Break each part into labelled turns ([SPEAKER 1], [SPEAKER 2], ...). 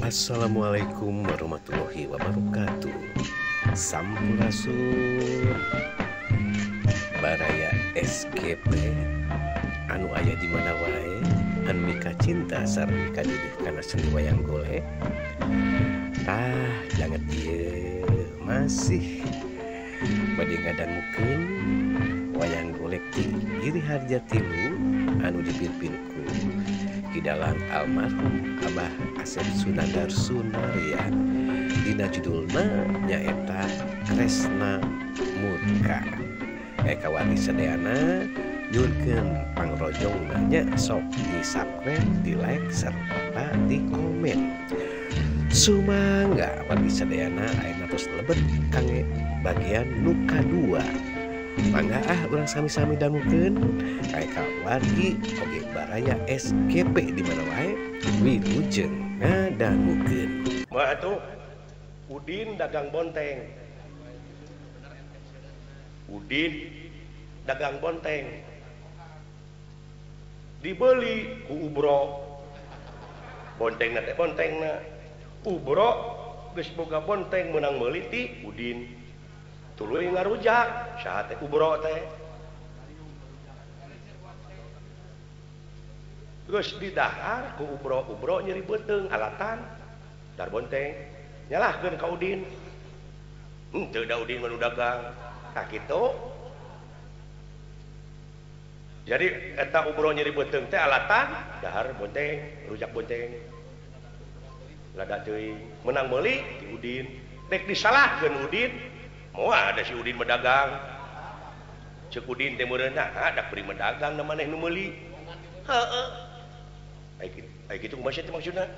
[SPEAKER 1] Assalamualaikum warahmatullahi wabarakatuh. Sampurasun Baraya SGP anu aya di mana wae anu mika cinta sareng mika didih kana seni wayang golek. Tah danget ieu masih bade ngadangukeun wayang golek ti Giri Harja Tilu anu dipimpin ku Ki Dalang almarhum Abah Asep Sunandar Sunarya. Dina judulna nyaeta Kresna Murka. Kawari sadayana nyuhunkeun pangrojongna nya sok di subscribe, di like, serta di komen. Sumangga wargi sadayana ayeuna tos lebet kangge bagian nu kadua. Mangga ah urang sami-sami dangukeun kaeka wargi oge baraya SGP di mana wae wilujeng ngadangukeun.
[SPEAKER 2] Mah atuh Udin dagang bonteng. Udin dagang bonteng. Dibeli ku Ubro. Bontengna teh bontengna. Ubro geus boga bonteng meunang meuli ti Udin. Tuluy ngarujak saha teh Ubro teh. Geus didahar ku Ubro, Ubro nyeri beuteung alatan dar bonteng. Nyalahkeun ka Udin. Henteu da Udin mah nu dagang. Tah kitu. Jadi eta Ubro nyeri beuteung teh alatan dahar bonteng, rujak bonteng. Lada teuing meunang meuli ti Udin. Rek disalahkeun Udin, moal ada si Udin medagang. Ceuk Udin teh meureun nah da beri medagang da maneh nu meuli. Heeh. Ai kitu kumaha teh maksudna?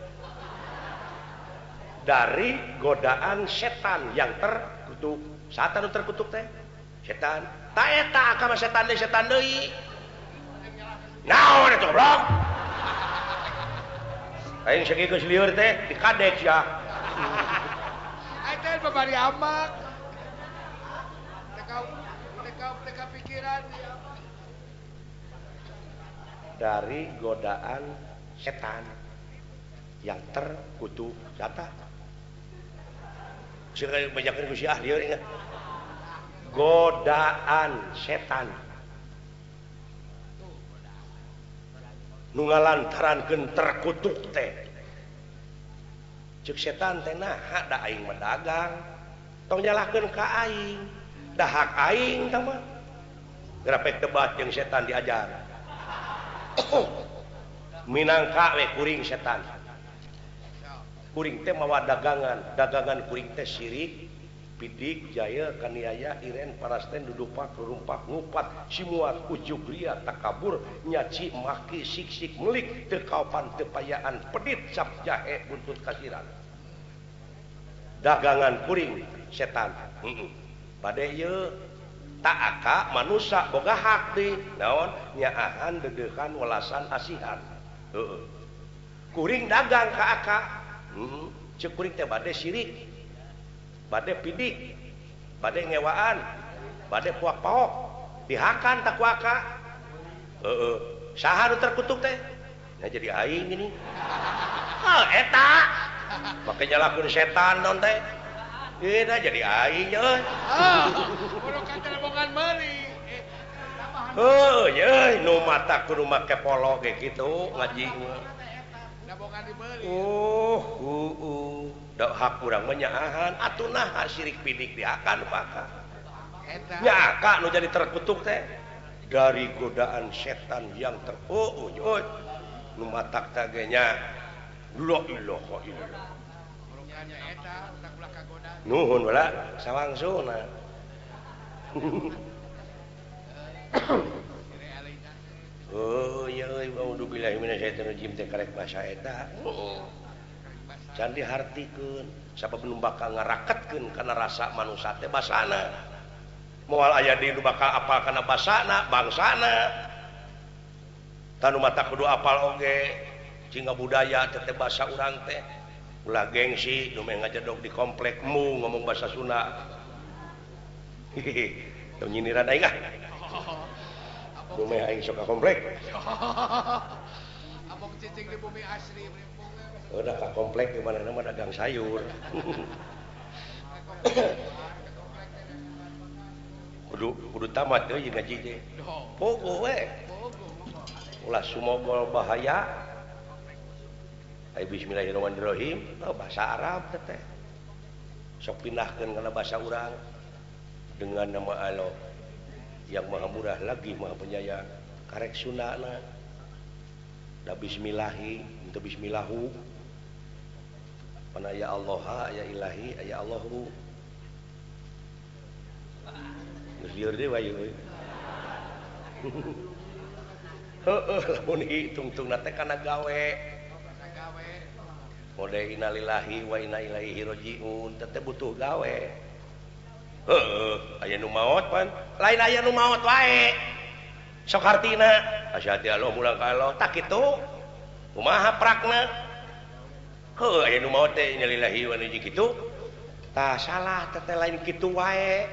[SPEAKER 2] Dari godaan setan yang terkutuk. Satan nu terkutuk teh setan. Ta eta akama setan deui setan deui. Naon eta goblok? Aing sakieu geus lieur teh dikadek sia.
[SPEAKER 3] Eta babari amak. Teka pikiran
[SPEAKER 2] dari godaan setan yang terkutuk. Data. Sekali banyakan ku si ahli ingat. Godaan setan nu ngalantarankeun terkutuk teh. Ceuk setan teh naha da aing mah dagang. Tong nyalahkeun ka aing. Da hak aing tah mah. Grapek debat jeung setan diajar. Minangka we kuring setan. Kuring teh mawa dagangan, dagangan kuring teh sirik, pidik, jaya, kaniaya, iren, parasten, dudupak, rurumpak, ngupat, simuat, ujug, ria, takabur, nyaci, maki, siksik, melik, teu kaopan, teu payaan, pedit, cap jahe, buntut kasiran. Dagangan kuring setan. Bade ieu tak aka manusa boga hak deui, naon nyaahan, deudeuhan, welasan, asihan. Heeh. Kuring dagang ka aka. Ceuk kuring teh bade sirik, bade pidik, bade ngewaan, bade puak-paok, dihakan tak ku aka. Heeh. Saha nu terkutuk teh? Nah jadi aing ini. Heuh eta. Make nyalahkeun setan naon teh? Ieu nah jadi aing euy.
[SPEAKER 3] Kudu katelebongan meuli.
[SPEAKER 2] Heuh euy nu mata kudu make polo ge kitu ngaji mah. Oh, da hak urang mah nyaahan atuh naha sirik pidik dihakan maka. Nya aka nu jadi terkutuk teh dari godaan setan yang oh nu matak teh ge nya la ilaha illallah. Nuhun bala sawangsuna. Oh ya euy auzubillahi minasyaitonir rajim teh karek basa eta. Can dihartikeun sabab nu bakal ngaraketkeun kana rasa manusa teh basana. Moal aya deui nu bakal apal kana basana, bangsana. Tah nu mata kudu apal oge cingga budaya teh teh basa urang teh. Ulah gengsi nu meh ngajedog di komplek mu ngomong bahasa Sunda. Hehehe, tong nyindiran aing ah. Dumeh aing sok ka komplek.
[SPEAKER 3] Abong cicing di bumi asri.
[SPEAKER 2] Udah ka komplek di mana-mana dagang sayur. Kudu tamat euy ngaji teh. Pogo we. Ulah sumogol bahaya. Ai bismillahirrahmanirrahim, oh, bahasa Arab teh. Sok pindahkeun kana bahasa urang dengan nama Allah yang Maha Murah lagi Maha Penyayang. Karek sunana. Da bismillahi, teu bismillahu. Pana ya Allah, ya ilahi, ya Allahu. Geus lieur deui wae euy. Heueuh lamun hitungtungna teh kana gawe. Mode innalillahi wa inna ilaihi rajiun teh butuh gawe. Heueuh, aya nu maot pan. Lain aya nu maot wae. Sok hartina, asyhadu Allah mulang ka Allah, tak kitu. Kumaha prakna? Heuh, aya nu maot teh innalillahi wa inna ilaihi kitu. Tah salah teh lain kitu wae.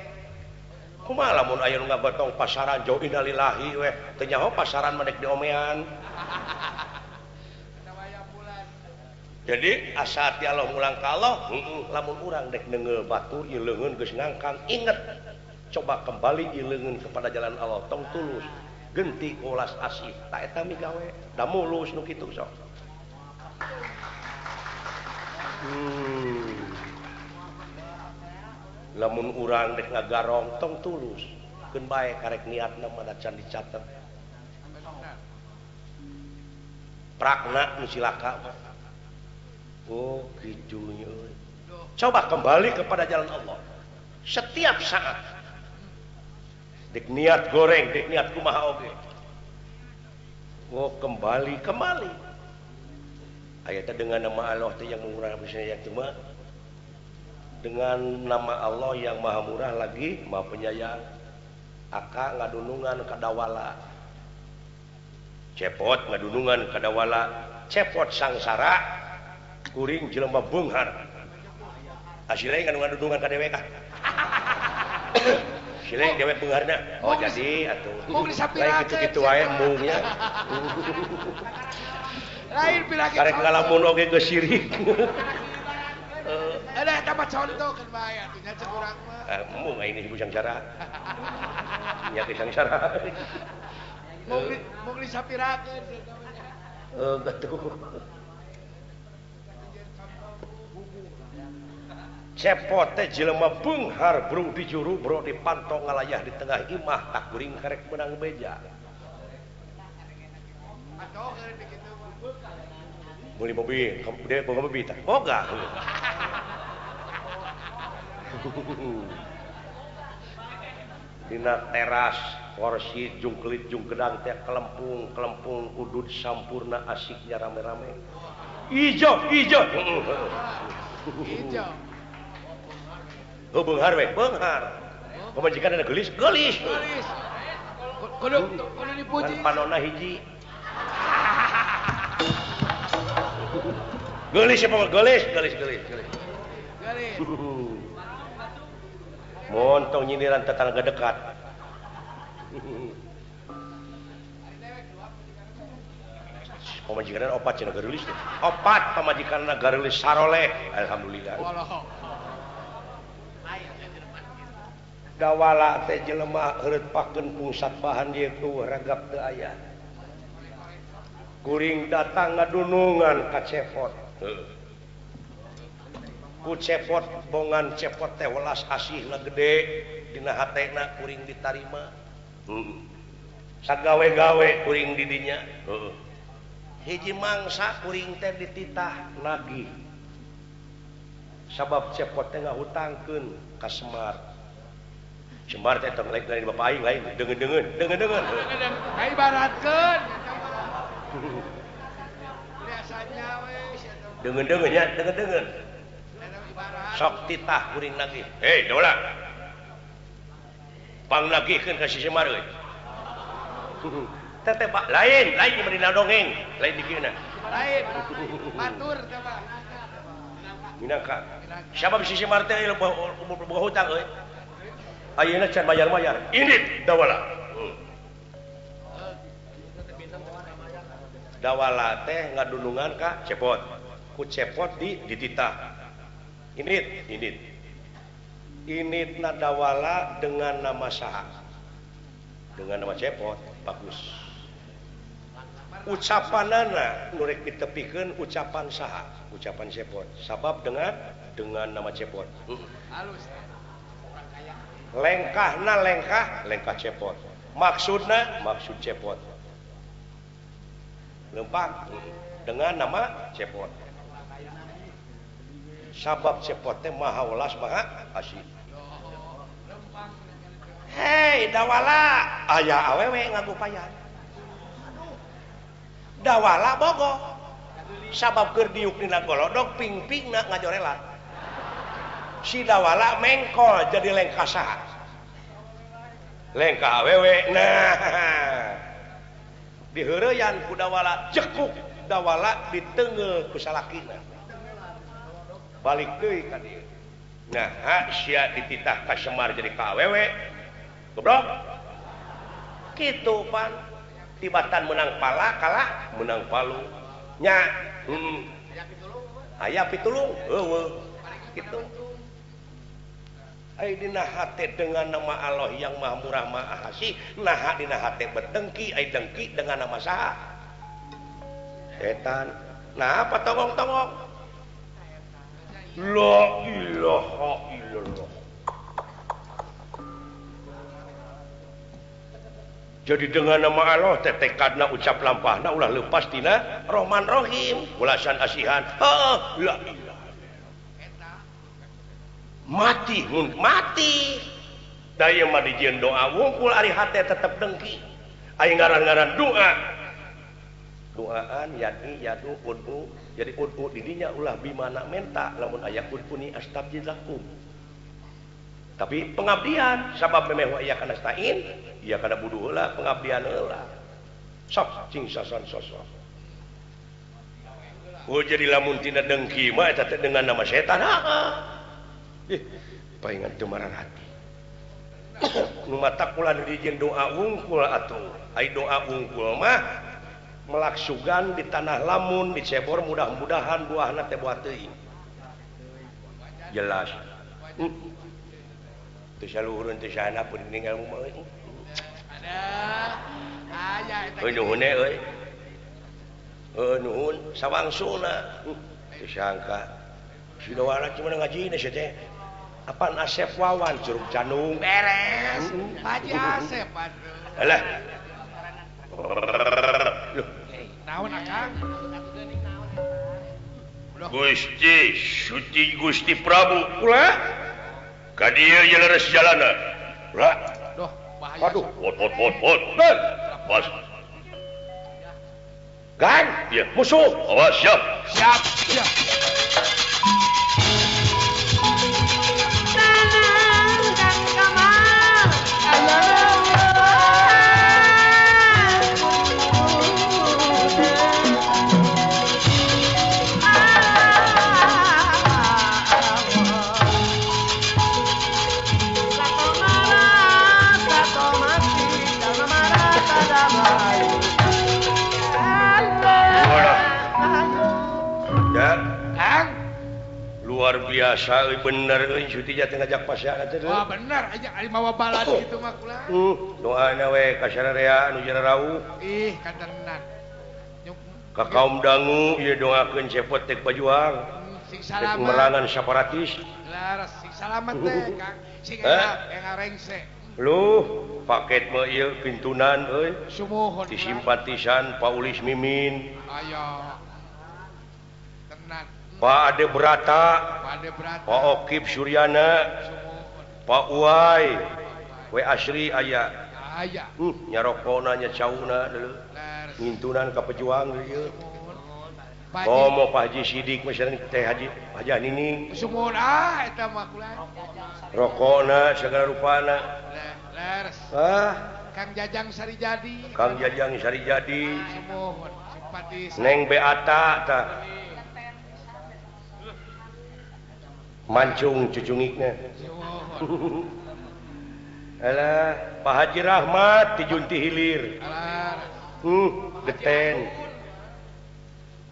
[SPEAKER 2] Kumaha lamun aya nu ngagotong pasaran jauh innalillahi we, teu nyaho pasaran mah dek diomean. Jadi asa ti Allah mulang ka Allah, lamun urang dek neungeul batur ieu leungeun geus ngangkang, inget coba kembali ieu leungeun kepada jalan Allah, tong tulus genti welas asih, ta eta migawe, da mulus nu kitu sok. Lamun urang dek ngagarong tong tulus, keun bae karek niatna mah can dicatet. Prakna nu cilaka mah. Oh kidunya. Coba kembali kepada jalan Allah setiap saat. Dek niat goreng, dek niat kumaha oge. Oh kembali, kembali. Ayatnya dengan nama Allah teh yang murah misalnya cuma dengan nama Allah yang maha murah lagi maha penyayang. Aka ngadunungan kadawala. Cepot ngadunungan kadawala, cepot sangsara. Kuring jelema beunghar. Asile ngadunungan ka dewek ah. Sile dewek beungharna. Oh jadi atuh. Lain kitu-kitu wae mungnya.
[SPEAKER 3] Lain pirakeun.
[SPEAKER 2] Karek ngalamun oge geus sirik.
[SPEAKER 3] Ada eta mah contoh keun bae atuh nya cek urang mah.
[SPEAKER 2] Mung aing disebut sangsara. Nya ge sangsara.
[SPEAKER 3] Mung disapirakeun eta mah.
[SPEAKER 2] Heuh atuh. Cepot teh jelema beunghar bro di juru bro di pantong ngalayah di tengah imah tak kuring karek menang beja. Beli mobil, dia boga mobil tah. Boga. Dina teras kursi jungkelit jungkedang teh kelempung kelempung udud sampurna asiknya rame-rame. Ijo ijo.
[SPEAKER 3] Ijo.
[SPEAKER 2] Oh beunghar we, beunghar. Pamajikan ada geulis, geulis.
[SPEAKER 3] Geulis. Kudu kudu dipuji.
[SPEAKER 2] Panona hiji. Geulis apa geulis, geulis, geulis, geulis.
[SPEAKER 3] Geulis.
[SPEAKER 2] Montong nyindiran tetangga dekat. Pamajikan opat cenah geulis teh. Opat pamajikanna gareulis saroleh. Alhamdulillah. Dawala teh jelema heureut pakeun pungsat bahan ieu tuh ragap teu aya. Kuring datang ngadunungan ka cepot. Ku cepot bongan cepot teh welas asihna gede dina hatena kuring ditarima. Sagawe-gawe kuring di dinya. Hiji mangsa kuring teh dititah nagih. Sabab cepot teh ngahutangkeun ka Semar. Semar teh tong lain bapak aing lain deungeun-deungeun deungeun-deungeun.
[SPEAKER 3] Ibaratkeun. Biasanya we
[SPEAKER 2] deungeun-deungeun nya deungeun-deungeun. Sok titah kuring nagih. Hei, dola. Pang nagihkeun ka si Semar euy. Teh teh Pak, lain, lain di dina dongeng, lain di kieu na.
[SPEAKER 3] Lain. Batur teh mah.
[SPEAKER 2] Minangka. Sabab si Semar teh boga hutang euy. Ayeuna can bayar-bayar. Indit dawala. Dawala teh ngadunungan ka cepot. Ku cepot di dititah. Init, init. Init nadawala dengan nama saha. Dengan nama cepot, bagus. Ucapanana nu rek ditepikeun ucapan saha, ucapan cepot. Sabab dengan nama cepot.
[SPEAKER 3] Halus.
[SPEAKER 2] Lengkahna lengkah, lengkah cepot. Maksudna maksud cepot. Lempang dengan nama cepot. Sabab cepot teh maha welas maha asih. Hei dawala aya awewe ngagupayan. Dawala bogoh. Sabab keur diuk dina golodog ping-pingna ngajorelat. Si dawala mengkol jadi lengkah saha? Lengkah awewe. Nah, diheureyan ku dawala jekuk dawala diteungeul ku salakina. Balik deui ka dieu. Nah, sia dititah ka Semar jadi ka awewe. Goblok. Kitu pan. Tibatan menang pala kalah menang palu. Nya, heeh. Aya pitulung, heueuh. Kitu. Ai dina hate dengan nama Allah yang Maha Murah Maha Asih, naha dina hate bedengki, ai dengki dengan nama saha? Setan. Nah, apa tongong-tongong? La ilaha illallah. Jadi dengan nama Allah teh tekadna ucap lampahna ulah lepas tina Rahman Rahim, welasan asihan. Heeh, la ilaha. Mati mun mati. Da ieu mah dijieun doa wungkul ari hate tetep dengki. Ari ngaran-ngaran doa. Doaan yad'i yadu ud'u. Jadi ud'u di dinya ulah bimana menta lamun aya ud'uni astajib lakum. Tapi pengabdian sabab memeh wa iya kana stain, iya kana buduh heula pengabdian heula. Sok cing sasan sosok. Oh jadi lamun tina dengki mah eta teh dengan nama setan. Heeh. Ih, paingan teu mararati. Nu matak ulah dijieun doa wungkul atuh. Ai doa wungkul mah melaksugan di tanah lamun dicebor mudah-mudahan buahna teh buah teuing. Jelas. Teu saluhureun teu sahanapun ninggal mah euy.
[SPEAKER 3] Ada. Aya eta.
[SPEAKER 2] Euy nuhun euy. Heuh nuhun sawangsuna. Teu sangka. Si dawala cuma ngajina sia teh. Apaan Asep Wawan Curug Canung.
[SPEAKER 3] Beres. Haji Asep atuh.
[SPEAKER 2] Alah. Loh.
[SPEAKER 3] Naon akang?
[SPEAKER 2] Gusti Suci Gusti Prabu ulah. Ka dieu ye leres jalana. Ulah.
[SPEAKER 3] Duh, bahaya.
[SPEAKER 2] Aduh, pot pot pot pot. Awas. Gan, ya, musuh. Awas, siap.
[SPEAKER 3] Siap, siap.
[SPEAKER 2] Luar biasa euy bener euy cuti teh ngajak pasea teh.
[SPEAKER 3] Wah bener aja ari mawa balad kitu mah kula.
[SPEAKER 2] Doana we ka sararea anu jararauh.
[SPEAKER 3] Ih katenan.
[SPEAKER 2] Ka kaum dangu ieu doakeun cepot teh pajuang.
[SPEAKER 3] Sing salamat.
[SPEAKER 2] Merangan separatis.
[SPEAKER 3] Laras sing salamat teh Kang. Sing ngarengse.
[SPEAKER 2] Luh, paket mah ieu kintunan euy.
[SPEAKER 3] Sumuhun.
[SPEAKER 2] Disimpatisan Paulis Mimin.
[SPEAKER 3] Ayo. Tenan.
[SPEAKER 2] Pak Ade Brata, Pak Okip Suryana, Pak Uwai, We Asri aya. Nyarokona nya cauna deuleu. Ngintunan ka pejuang ieu. Komo Pak Haji Sidik misalnya Teh Haji Haji Nining.
[SPEAKER 3] Sumuhun ah eta mah kula.
[SPEAKER 2] Rokona segala rupana.
[SPEAKER 3] Leres.
[SPEAKER 2] Ah,
[SPEAKER 3] Kang Jajang Sarijadi.
[SPEAKER 2] Kang Jajang Sarijadi.
[SPEAKER 3] Sumuhun simpatis.
[SPEAKER 2] Neng Beata tah. Mancung cucungikna. Alah, Pak Haji Rahmat ti Junti Hilir. Geten.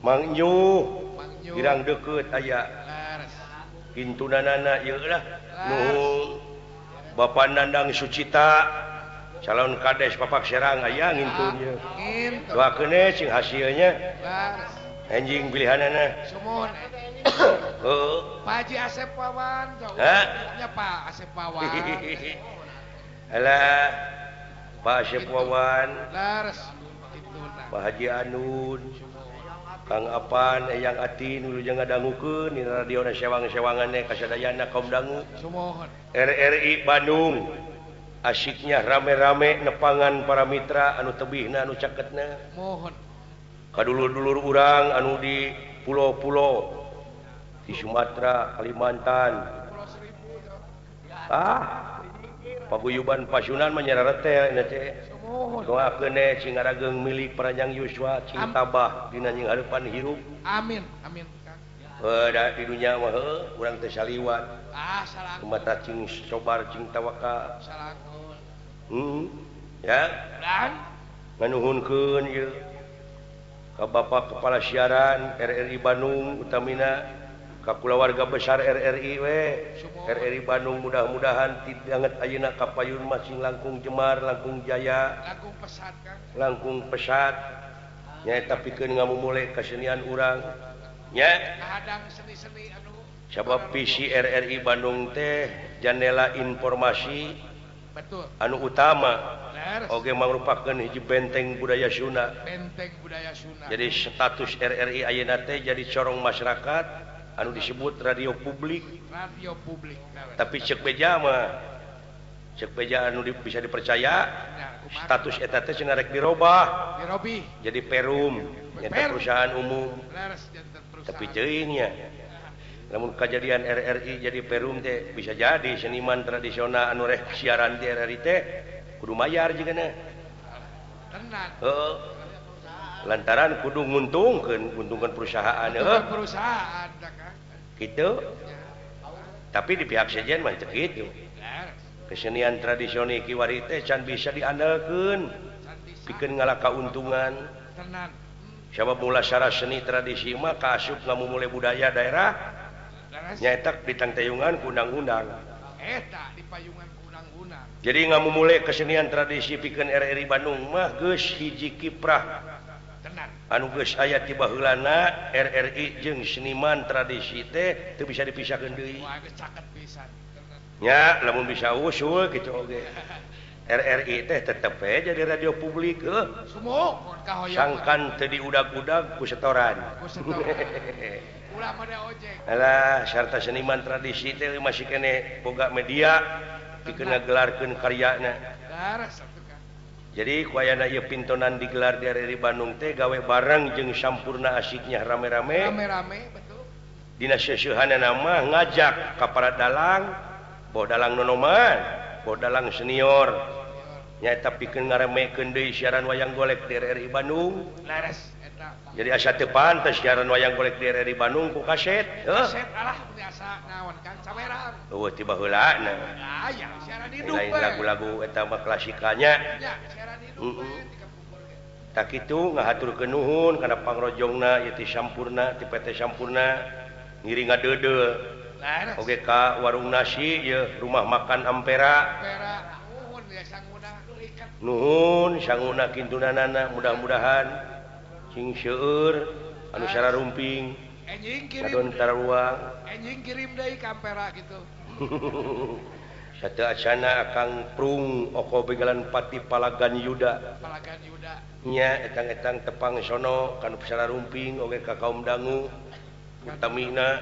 [SPEAKER 2] Mang Nyuh. Girang deukeut aya kintunanana ieu lah nuhun Bapak Nandang Sucita calon kades Papak Serang aya ngintun ieu doakeun sing hasilnya anjing pilihanana
[SPEAKER 3] sumuhun
[SPEAKER 2] heuh
[SPEAKER 3] Pak Haji Asep Wawan nya Pak Asep Wawan
[SPEAKER 2] alah Pak Asep Wawan
[SPEAKER 3] leres kituna
[SPEAKER 2] Pak Haji Anun Kang Apan Eyang Atin wilujeng ngadangukeun dina radiona sewang-sewangan kasadayana kaum dangu
[SPEAKER 3] sumuhun
[SPEAKER 2] RRI Bandung asiknya rame-rame nepangan para mitra anu tebihna anu caketna
[SPEAKER 3] mohon
[SPEAKER 2] kadulur-dulur urang anu di pulau-pulau di Sumatera, Kalimantan ah paguyuban Pasunan mah nyararete teh doakeun sing ngarageung milik paranjang yuswa cing tabah dina nying hareupan hirup
[SPEAKER 3] amin amin
[SPEAKER 2] heuh da di dunya mah heuh urang teh saliwat
[SPEAKER 3] ah salah
[SPEAKER 2] Sumatera cing sobar cing tawakal
[SPEAKER 3] salakul
[SPEAKER 2] ya
[SPEAKER 3] dan
[SPEAKER 2] nganuhunkeun ieu ka Bapak Kepala Siaran RRI Bandung utamina ka kulawarga besar RRI we RRI Bandung mudah-mudahan tidanget ayeuna ka payun mah sing langkung jemar langkung jaya
[SPEAKER 3] langkung pesat Kang
[SPEAKER 2] langkung pesat nyaeta pikeun ngamumule kesenian urang nya
[SPEAKER 3] kahadang seni-seni anu
[SPEAKER 2] sabab visi RRI Bandung teh jandela informasi
[SPEAKER 3] betul
[SPEAKER 2] anu utama oge mangrupakeun hiji benteng budaya Sunda
[SPEAKER 3] benteng budaya Sunda
[SPEAKER 2] jadi status RRI ayeuna teh jadi corong masyarakat anu disebut radio publik tapi cek beja mah cek beja anu bisa dipercaya status eta teh cenah rek dirobah jadi perum nyata perusahaan umum tapi teuing nya lamun kajadian RRI jadi perum teh bisa jadi seniman tradisional anu rek siaran di RRI teh kudu mayar jigana
[SPEAKER 3] tenan
[SPEAKER 2] heuh lantaran kudu nguntungkeun perusahaan heuh
[SPEAKER 3] perusahaan
[SPEAKER 2] gitu tapi di pihak sejen mah teu kitu kesenian tradisional kiwari teh can bisa diandalkeun pikeun ngalah kauntungan
[SPEAKER 3] tenan
[SPEAKER 2] sabab mulasara seni tradisi mah kaasup ngamumule budaya daerah nyaeta ditangtayungan ku undang-undang
[SPEAKER 3] eta dipayungan ku undang-undang
[SPEAKER 2] jadi ngamumule kesenian tradisi pikeun RRI Bandung mah geus hiji kiprah anu geus aya ti baheulana RRI jeung seniman tradisi teh teu bisa dipisahkeun deui nya lamun bisa usul kitu oge RRI teh tetep we jadi radio publik heuh sangkan teu diudag-udag ku setoran alah sarta seniman tradisi teh masih keneh boga media pikeun ngagelarkeun karyana jadi ku ayana ieu pintonan digelar di RRI Bandung teh gawe bareng jeung Sampurna asiknya rame-rame
[SPEAKER 3] rame-rame betul
[SPEAKER 2] dina seuseurhanana mah ngajak ka para dalang boh dalang nonoman boh dalang senior nyaeta pikeun ngaremekeun deui siaran wayang golek di RRI Bandung
[SPEAKER 3] leres eta
[SPEAKER 2] jadi asa teu pantes siaran wayang golek di RRI Bandung ku kaset heuh
[SPEAKER 3] kaset alah biasa naon Kang sawerang
[SPEAKER 2] eueuh ti baheulana
[SPEAKER 3] aya siaran hidup
[SPEAKER 2] lain lagu-lagu eta mah klasikanya
[SPEAKER 3] nya siaran hidup we ti kapungkur ge
[SPEAKER 2] tak kitu ngahaturkeun nuhun kana pangrojongna ieu ti Sampurna ti PT Sampurna ngiring ngadeudeuh oge ka warung nasi ieu rumah makan Ampera nuhun sanguna kintunanana mudah-mudahan sing seueur anu sararumping
[SPEAKER 3] enjing kirim
[SPEAKER 2] adon taruang
[SPEAKER 3] enjing kirim deui ka Ampera kitu
[SPEAKER 2] satu acana Akang Prung oko begalan pati Palagan Yuda
[SPEAKER 3] Palagan Yuda
[SPEAKER 2] nya etang-etang tepang sono kanu sararumping oge ka kaum dangu utamina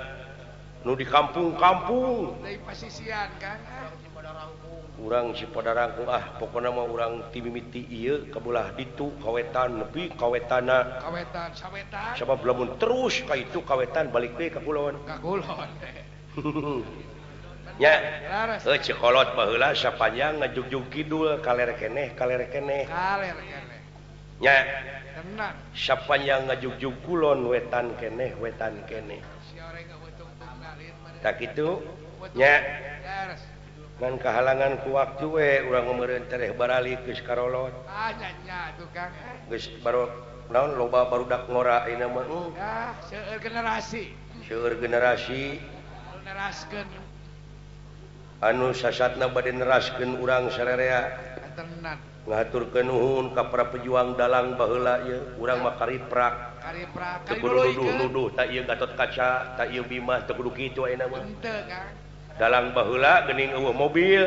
[SPEAKER 2] nu di kampung-kampung
[SPEAKER 3] deui pasisian Kang
[SPEAKER 2] urang Cipadarangkung ah pokona mah urang ti mimiti ieu ka belah ditu kawetan nepi kawetana
[SPEAKER 3] kawetan sawetan
[SPEAKER 2] sabab lamun terus ka itu kawetan balik deui ka kulon
[SPEAKER 3] ka kulon
[SPEAKER 2] nya heuh cikolot baheula sapanjang ngajugjug kidul kaler keneh kaler keneh
[SPEAKER 3] kaler keneh
[SPEAKER 2] nya
[SPEAKER 3] tenan
[SPEAKER 2] sapanjang ngajugjug kulon wetan keneh wetan keneh tak kitu nya ngan kahalangan ku waktu we urang meureun tereh baralik geus karolot
[SPEAKER 3] ah nya nya atuh Kang
[SPEAKER 2] geus baro naon loba barudak ngora ayeuna mah.
[SPEAKER 3] Ah, seueur generasi.
[SPEAKER 2] Seueur generasi.
[SPEAKER 3] Neraskeun.
[SPEAKER 2] Anu sasatna bade neraskeun urang sararea.
[SPEAKER 3] Tenan.
[SPEAKER 2] Ngahaturkeun nuhun ka para pejuang dalang baheula ieu, urang mah kariprak.
[SPEAKER 3] Kariprak.
[SPEAKER 2] Teu kudu nuduh-nuduh, tak ieu Gatot Kaca, tak ieu Bima, teu kudu kitu ayeuna mah.
[SPEAKER 3] Henteu, Kang.
[SPEAKER 2] Dalang baheula geuning eueuh mobil,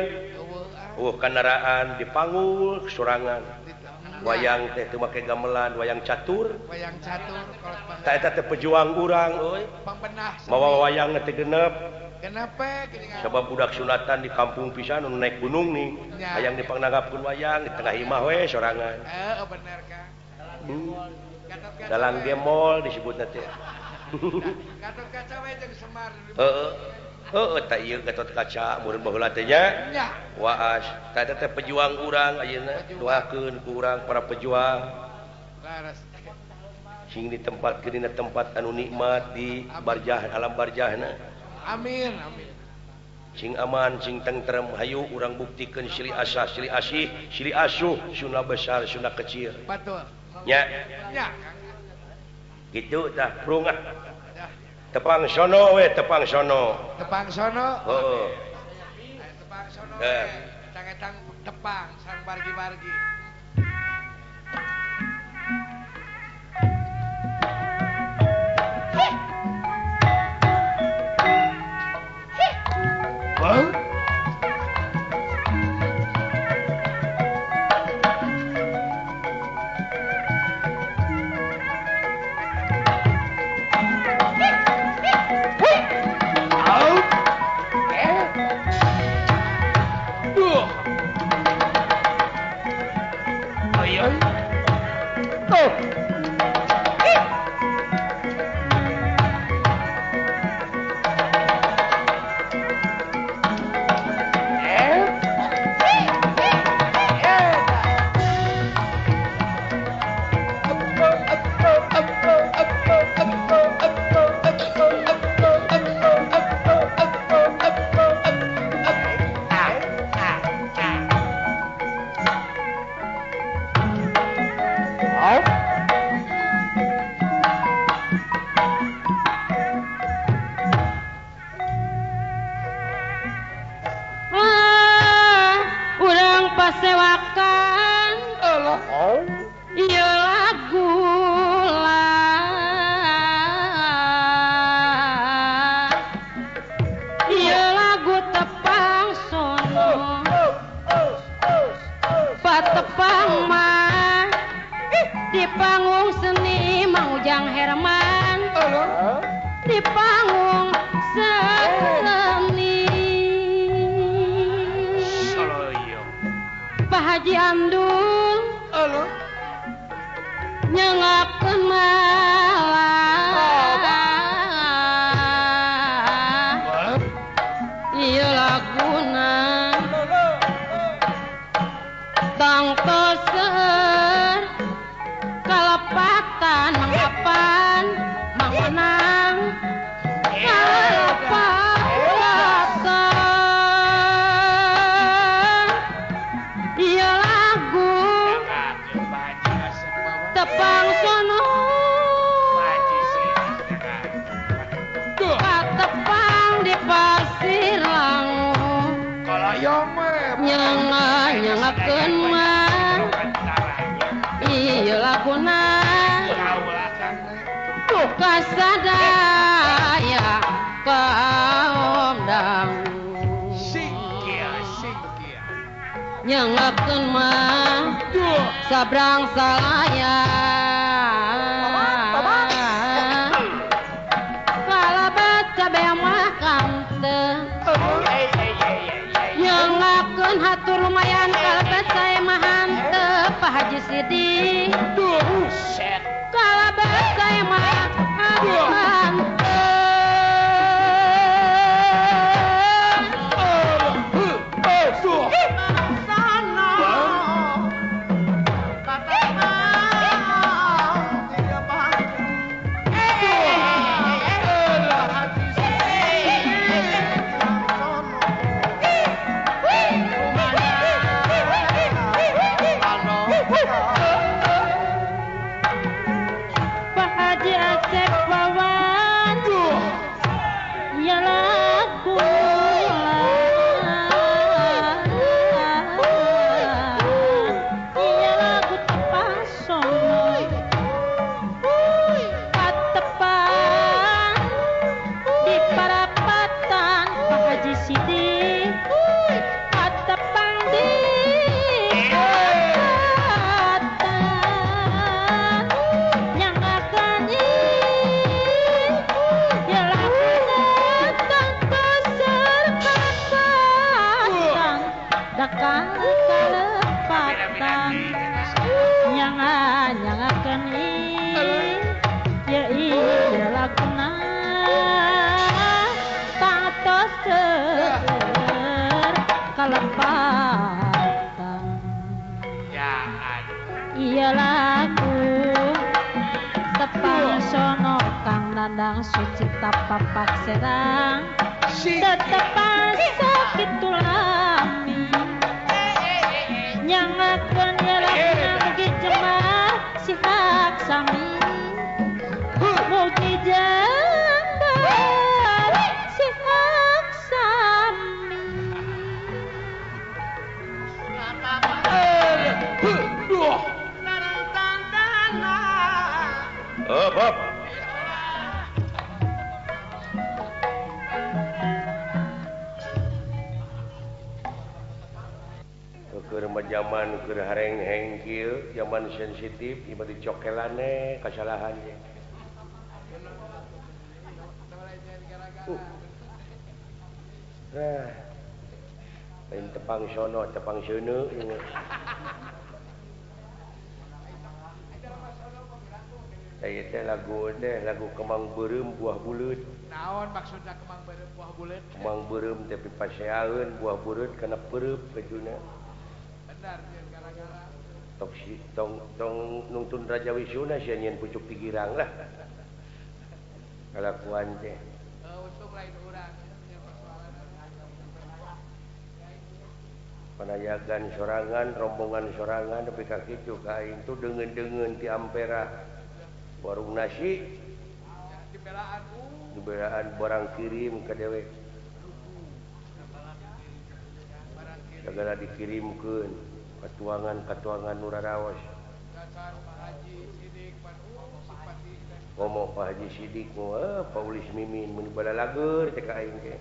[SPEAKER 2] eueuh kendaraan dipanggul sorangan. Wayang teh teu make gamelan, wayang catur.
[SPEAKER 3] Wayang catur kolot baheula.
[SPEAKER 2] Ta eta teh pejuang urang euy.
[SPEAKER 3] Pangbenah.
[SPEAKER 2] Mawa wayang teh genep.
[SPEAKER 3] Genep we geuningan.
[SPEAKER 2] Sabab budak sunatan di kampung pisan nu naik gunung nih. Hayang dipangnanggapkeun wayang di tengah imah we sorangan.
[SPEAKER 3] Heeh, bener Kang.
[SPEAKER 2] Dalang gemol disebutna teh.
[SPEAKER 3] Gatot Kaca we jeung Semar.
[SPEAKER 2] Heeh. Heeh, ta ieu Gatot Kaca meureun baheula teh nya. Waas, ta eta teh pejuang urang ayeuna, doakeun ku urang para pejuang.
[SPEAKER 3] Laras.
[SPEAKER 2] Sing ditempatkeun dina tempat anu nikmat di barjah alam barjahna.
[SPEAKER 3] Amin, amin.
[SPEAKER 2] Sing aman, sing tentrem, hayu urang buktikeun silih asah, silih asih, silih asuh, sunah besar, sunah kecil.
[SPEAKER 3] Betul.
[SPEAKER 2] Nya.
[SPEAKER 3] Nya.
[SPEAKER 2] Gitu tah, prung ah. Tepang sono we, tepang sono.
[SPEAKER 3] Tepang sono.
[SPEAKER 2] Heeh.
[SPEAKER 3] Tepang sono we. Etang-etang tepang sareng wargi-wargi.
[SPEAKER 4] Nyengakeun mah sabrang salaya kalabat cabe mah kanteu nyengakeun hatur lumayan kalabat sae mah hanteu Pak Haji Sidik kalabat sae mah hanteu.
[SPEAKER 3] Sana.
[SPEAKER 4] Nyangakeun ya iya laguna patos seueur kalepatan
[SPEAKER 3] ya aduh
[SPEAKER 4] iya lagu tepang sono kang nandang suci tapapak serang tetep sakitu lami nyangakeun ya laguna mugi jembar sihak sami mugi jembar sihak sami.
[SPEAKER 2] Oh, Bob. Keur zaman keur harengheng kieu, zaman sensitif ieu dicokelane kasalahan ge. Nah, lain tepang sono, tepang seuneu ieu. Saya teh lagu Kemang Beureum Buah Buleut.
[SPEAKER 3] Naon maksudna Kemang Beureum Buah Buleut?
[SPEAKER 2] Kemang Beureum teh pipaseaeun buah buleut kana peureub kajuna.
[SPEAKER 3] Benar jeung gara-gara.
[SPEAKER 2] Tong tong tong nungtun Raja Wisuna sia nyieun pucuk pigirang lah. Kalakuan teh.
[SPEAKER 3] Untung lain urang nya persoalan.
[SPEAKER 2] Panayagan sorangan, rombongan sorangan nepi ka kitu ka aing tuh deungeun-deungeun ti Ampera. Warung nasi dibelaan barang kirim ke dewek segala dikirimkeun katuangan-katuangan nu raraos komo Pak Haji Sidik Pak Ulis Mimin mun balalager teh ka aing teh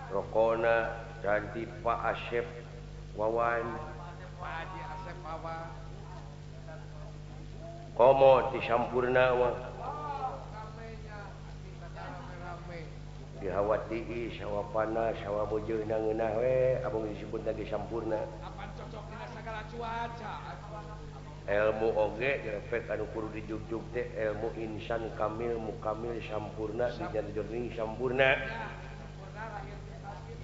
[SPEAKER 2] rokona ganti Pak Asep Wawan
[SPEAKER 3] Pak Haji Asep Wawan
[SPEAKER 2] komo ti Sampurna mah dihawati hawa panas hawa bojeuna ngeunah we abong disebut lagi Sampurna
[SPEAKER 3] apan cocok dina sagala cuaca
[SPEAKER 2] ilmu oge efek anu kudu dijugjug teh ilmu insan kamil mukamil sampurna dijadikan sampurna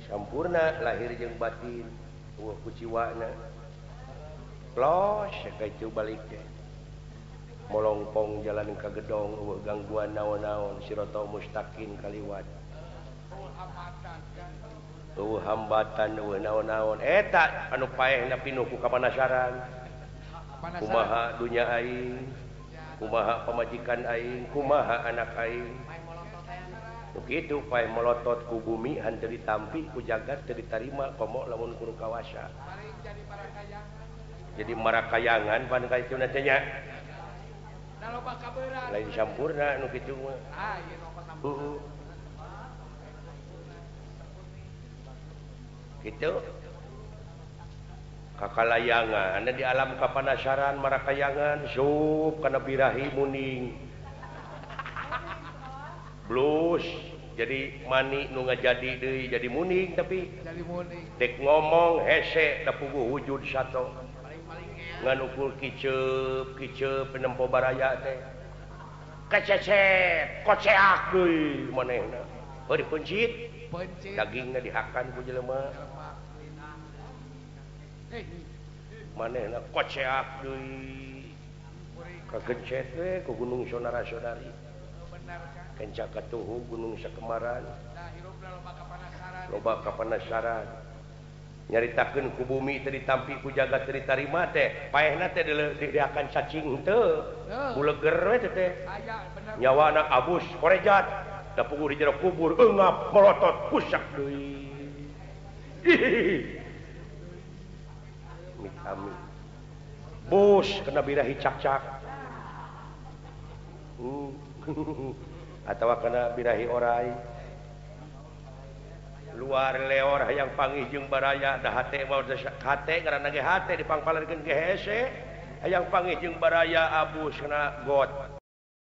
[SPEAKER 2] sampurna lahir jeung batin eueuh kuciwana los sakitu balik teh molongpong jalan ka gedong eueuh gangguan naon-naon sirotol mustaqim kaliwat eueuh hambatan eueuh naon-naon eta anu paehna pinuh ku kapanasaran kumaha dunya aing kumaha pamajikan aing kumaha anak aing nu kitu paeh molotot ku bumi henteu ditampi ku jagat teu ditarima komo lamun kudu kawasa jadi marakayangan pan ka itu teh nya lain sampurna nu kitu mah heeh kitu kakalayangan di alam kapanasaran marakayangan sup kana birahi muning blus jadi mani nu ngajadi deui jadi muning tapi
[SPEAKER 3] jadi muning
[SPEAKER 2] dek ngomong hese da puguh wujud sato ngan ukur kiceup kiceup penempo baraya teh kececet koceak deui manehna heuh dipeuncit dagingna dihakan ku jelema manehna koceak deui kagencet we ku gunung sonara-sonari kenca katuhu gunung sakemaran loba kapanasaran nyaritakeun ku bumi teu ditampi ku jagat teu ditarima teh paehna teh diakan cacing teu buleger we teh nyawana abus korejat da puguh di jero kubur eungap molotot pusak deui amit-amit bus kena birahi cak-cak atawa kena birahi orai luar leor hayang pangih jeung baraya da hate mah hate ngaranna ge hate dipangpalarkeun ge hese hayang pangih jeung baraya abus kena got.